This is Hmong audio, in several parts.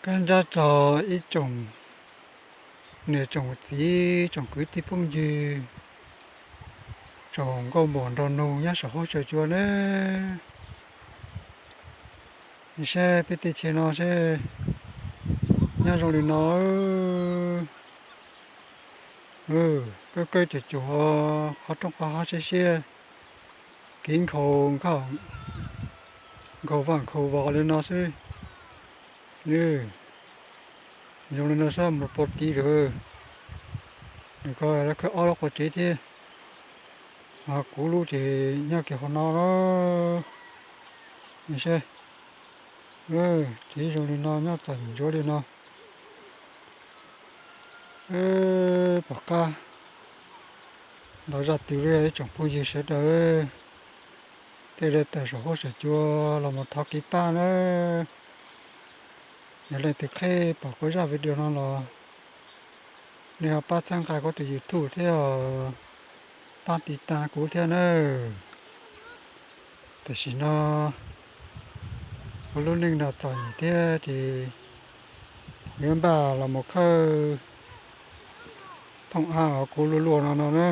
Kab ntsab txog ib tsoom niam tsoom txiv, tsoom kwv tij phooj ywg, tsoom nkauj muam nraug nus nyob saum huab saum cua na. Saib peb teb chaws no seb nyob zoo li no. Kawg kawg cuag cuag, qhov rooj qhov hav siab siab, kev nkhaus nkhaus, nkhaus vaj nkhaus vos li no xwb. Zoo li no xwb mus pom tid lawm. Nws ko lawv khawb ob lub qua tsev thiab. Kuv lub ces nyob kiag hauv no lawm. Saib, ces zoo li no nyob txom nyem ntsuav li no. Pom qab npau zaj twg li ib tsoom phooj ywg sawv daws thiaj li tawm saum huab saum cua los mus thov kev pab na. Yog leej twg qheb pom kuv zaj video no los nej ho pab txhawb nqa kuv tus YouTube thiab, pab tiv tas kuv thiab na. Tam sim no kuv lub neej no txom nyem thiab ces yuav npaj los mus khawb thooj av uas kuv luaj luaj no no na.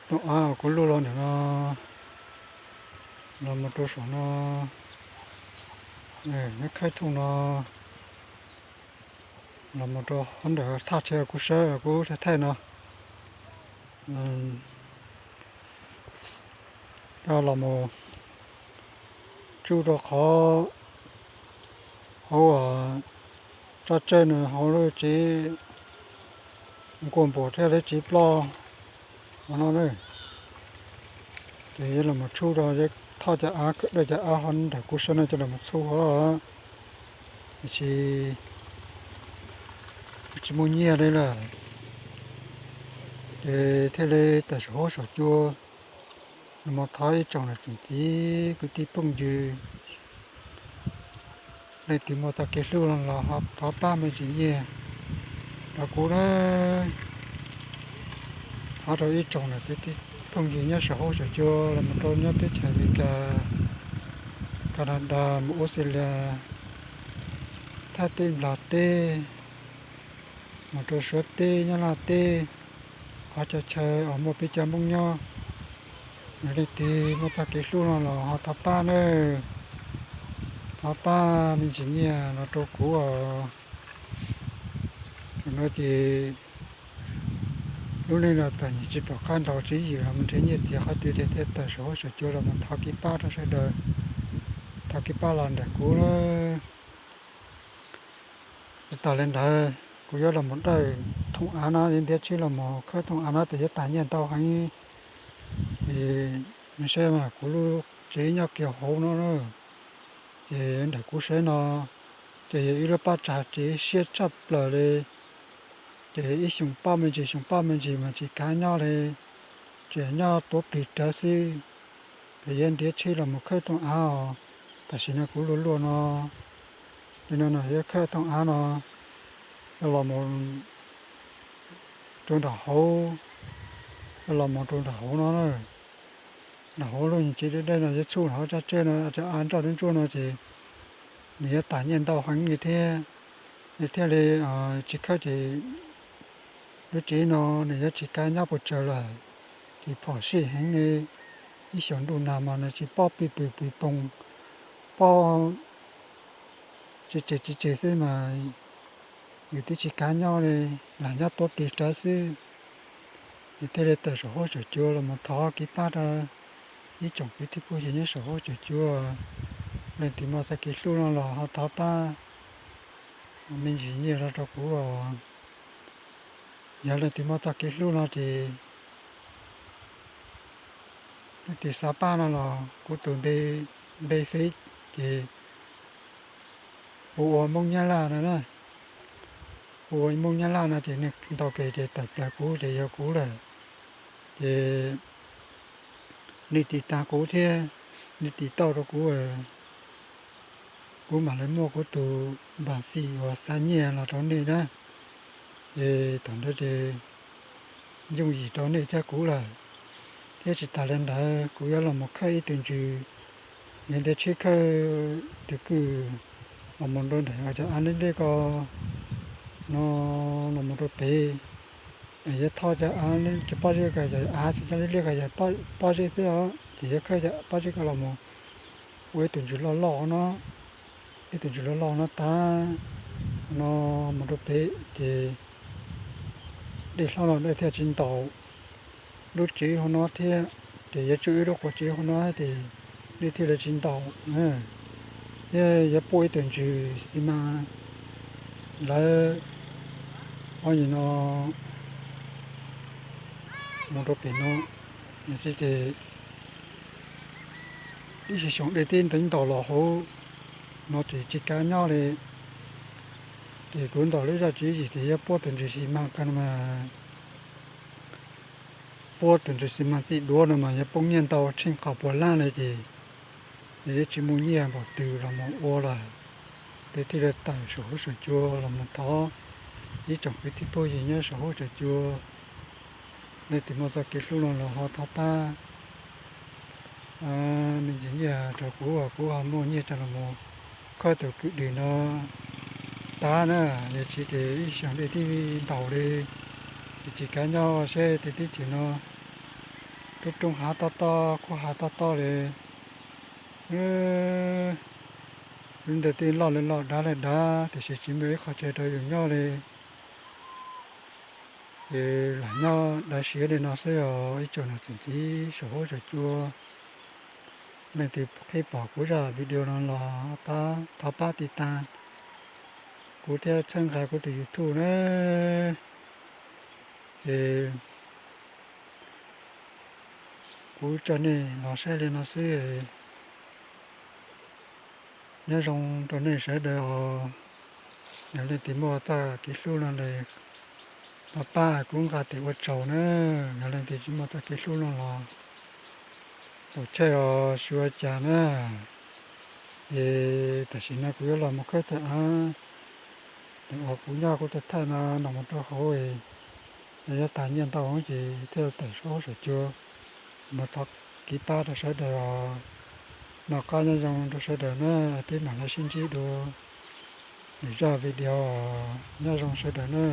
Thooj av uas kuv luaj luaj ntawm no los mus rau saum no, nyob khawb thooj no los mus rau hauv ntawm thaj chaw kuv sawv kuv thaij thaij no, coj los mus tsuj rau qhov hauv tso tsawg no hauv lub tsev nkuaj npua thiab lub tsev ploj no na. Ces yuav los mus txhub rau, thoj cov av, dawj cov av hauv ntawm kuv sawv no coj los mus txhub hauv los, tiam sis tsis muaj nyiaj li lawm, ces thiaj li tawm saum huab saum cua los mus thov ib tsoom niam tsoom txiv kwv tij phooj ywg, leej twg muaj txoj kev hlub no los ho thov pab me ntsis nyiaj rau kuv na. Thov rau ib tsoom niam txiv kwv tij phooj ywg nyob saum huab saum cua los mus rau nyob teb chaws Amelikas, Canada, mus Australia, Thaib teb, Nplog teb, mus rau Suav teb, Nyab Laj teb, qhov chaw chaw uas muaj peb cov Hmoob nyob, yog leej twg muaj txoj kev hlub no los ho thov pab nawb. Thov pab me ntsis nyiaj no rau kuv os. Thaum no ces lub neej no txom nyem tsis pom qab ntaus tswv yim los mus nrhiav nyiaj txiag qhov twg ces thiaj tawm saum huab saum cua los mus thov kev pab rau sawv daws, thov kev pab los nrog kuv. Tsis tas li ntawd kuv yuav los mus dawj thooj av no, yuav ntiav tsheb los mus khawb thooj av no ces yuav tas nyiaj ntau heev. Ces nej saib mas kuv lub tsev nyob kiag hauv no na, ces nram kuv sawv no ces yog ib lub pab tsag tsev siab tshaj plaws li. Ces ib xyoos poj me ntsis, xyoo poj me ntsis mas tsis kav nyob li, tseem nyob tuav plig rawv xwb. Ces yuav ntiav tsheb los mus khawb thooj av os. Tam sim no kuv luaj luaj no, li no no yuav khawb thooj av no, yuav los mus rau nram hauv, yuav los mus rau nram hauv no na. Nram hauv lub tsev dawb dawb no yuav txhub nram hauv tso tsawg no, cov av nroj ntsuab ntsuab no ces nws yuav tas nyiaj ntau heev li thiab. Thiaj li tsis khawb ces lub tsev no nws yuav tsis kav nyob puas tsawg lawm, ces phom sij heev li. Ib xyoos ntuj nag mas nws tsis pob pw pw pw poog, pob tsis tseg tsis tseg xwb mas nws twb tsis kav nyob li, lam nyob tuav plig rawv xwb. Ces thiaj li tawm saum huab saum cua los mus thov kev pab rau ib tsoom kwv tij phooj ywg nyob saum huab saum cua, leej twg muaj txoj kev hlub no los ho thov pab me ntsis nyiaj rau rau kuv os. Yog leej twg muaj txoj kev hlub no ces leej twg xav pab no los kuv tus npe, npe Fev ces hu ua Hmoob Nyab Laj no na. Hu ua Hmoob Nyab Laj no ces nej ntaus kiag ces tawm plaws kuv ces yog kuv lawm. Ces nej tiv tas kuv thiab, nej tiv tauj rau kuv, kuv mam li muaj kuv tus npas xis uas xa nyiaj los rau nej na. Ces thaum ntawd ces yooj yim rau nej thiab kuv lawm. Thiab tsis tas li ntawd kuv yuav los mus khawb ib tug ntsws, yuav ntiav tsheb khawb tus kwj los mus rau nram cov av liab liab ko no, los mus rau pem, yuav thauj cov av, cov pob zeb ko yog av, cov liab liab ko yog pob zeb xwb os, ces yuav khawb cov pob zeb ko los mus ua ib tug ntsws loj loj no, ib tug ntsws loj loj no tag no mus rau pem ces dej hlob no dej thiaj tsis ntaus lub tsev hauv no thiab, ces yuav tsum ib lub qhuav tsev hauv no ces dej thiaj li tsis ntaus. Thiab yuav puab ib tug ntsws xi mas lawv ob yim no mus rau pem no, ces ib xyoos dej tib ntaus los hauv no ces tsis kav nyob li. Ces kuv ntaus lub zaj tswv yim tias yuav puab tus ntsws xi mas ko no mas, puab tus ntsws xi mas txij duav no mas yuav poob nyiaj ntau tsheej qhov puas laj li ces, ces yeej tsis muaj nyiaj npaum twg los mus ua lawm. Ces thiaj li tawm saum huab saum cua los mus thov ib tsoom kwv tij phooj ywg nyob saum huab saum cua, leej twg muaj txoj kev hlub no los ho thov pab me ntsis nyiaj rau kuv, kuv ho muaj nyiaj coj los mus khawb tus kwj dwm no tag na. Yog tsis ces ib xyoos dej tib ntaus li, ces tsis kav nyob seb tej teb chaws no roob roob hav tob tob, khuab hav tob tob li, lub ntiaj teb loj li loj, dav li dav, tiam sis tsis muaj ib qho chaw rau yus nyob li. Ces lam nyob dav siab li no xwb os ib tsoom niam txiv kwv tij saum huab saum cua. Leej twg qhib pom kuv zaj video no los pab, thov pab tiv tas kuv thiab txhawb nqa kuv tus YouTube na. Ces kuv tso nej los saib li no xwb. Nyob zoo rau nej sawv daws os. Yog leej twg muaj txoj kev hlub no los pab kuv nqa tes ua tsaug na. Yog leej twg tsis muaj txoj kev hlub no los tau chaw os, tsis ua cas na. Ces tam sim no kuv yuav los mus khawb tau av, uas kuv nyob kuv tau thaij no los mus rau hauv, yog tag nyiaj ntau ces thiaj tawm saum huab saum cua mus thov kev pab rau sawv daws os. Noj qab nyob zoo rau sawv daws na, peb mam li sib ntsib dua lwm zaj video, nyob zoo sawv daws na.